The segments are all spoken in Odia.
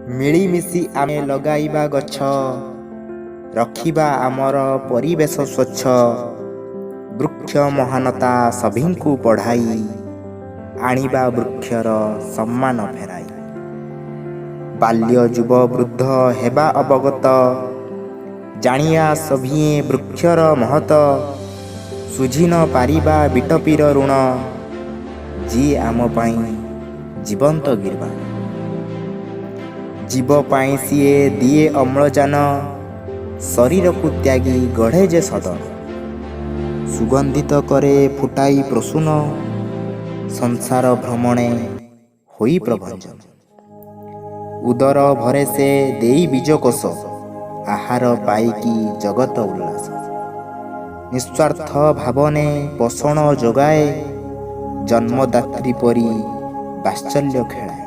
ମିଳିମିଶି ଆମେ ଲଗାଇବା ଗଛ, ରଖିବା ଆମର ପରିବେଶ ସ୍ୱଚ୍ଛ। ବୃକ୍ଷ ମହାନତା ସଭିଙ୍କୁ ପଢ଼ାଇ, ଆଣିବା ବୃକ୍ଷର ସମ୍ମାନ ଫେରାଇ। ବାଲ୍ୟ ଯୁବ ବୃଦ୍ଧ ହେବା ଅବଗତ, ଜାଣିବା ସଭିଏଁ ବୃକ୍ଷର ମହତ। ଶୁଝି ନ ପାରିବା ବିଟପୀର ଋଣ, ଯିଏ ଆମ ପାଇଁ ଜୀବନ୍ତ ଗୀର୍ବାଣ। ଜୀବ ପାଇଁ ସିଏ ଦିଏ ଅମ୍ଳଜାନ, ଶରୀରକୁ ତ୍ୟାଗି ଗଢ଼େ ଯେ ସଦନ। ସୁଗନ୍ଧିତ କରେ ଫୁଟାଇ ପ୍ରସୂନ, ସଂସାର ଭ୍ରମଣେ ହୋଇ ପ୍ରଭଞ୍ଜନ। ଉଦର ଭରେ ସେ ଦେଇ ବୀଜକୋଷ, ଆହାର ପାଇକି ଜଗତ ଉଲ୍ଲାସ। ନିସ୍ୱାର୍ଥ ଭାବନେ ପୋଷଣ ଯୋଗାଏ, ଜନ୍ମଦାତ୍ରୀ ପରି ବାତ୍ସଲ୍ୟ ଖେଳାଏ।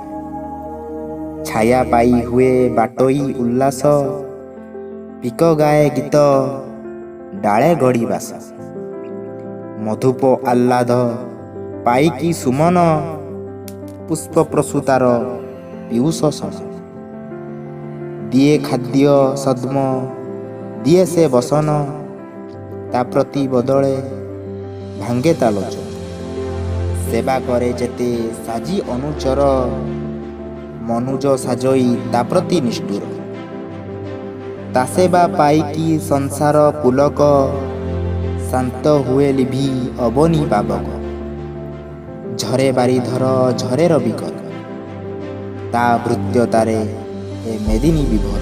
ଛାୟା ପାଇ ହୁଏ ବାଟୋଇ ଉଲ୍ଲାସ, ପିକ ଗାଏ ଗୀତ ଡାଳେ ଗଡ଼ି ବାସ। ମଧୁପ ଆହ୍ଲାଦ ପାଇକି ସୁମନ, ପୁଷ୍ପ ପ୍ରସୂତାର ପୀୟୂଷ ସମ। ଦିଏ ଖାଦ୍ୟ ସଦ୍ମ ଦିଏ ସେ ବସନ, ତା ପ୍ରତି ବଦଳେ ଭାଙ୍ଗେ ତା ଲୋଚନ। ସେବା କରେ ଯେତେ ସାଜି ଅନୁଚର, ମନୁଜ ସାଜଇ ତା ପ୍ରତି ନିଷ୍ଠୁର। ତା ସେବା ପାଇକି ସଂସାର ପୁଲକ, ଶାନ୍ତ ହୁଏ ଲିଭି ଅବନୀ ପାବକ। ଝରେ ବାରିଧର ଝରେ ରବିକର, ତା ଭୃତ୍ୟତାରେ ଏ ମେଦିନୀ ବିଭୋର।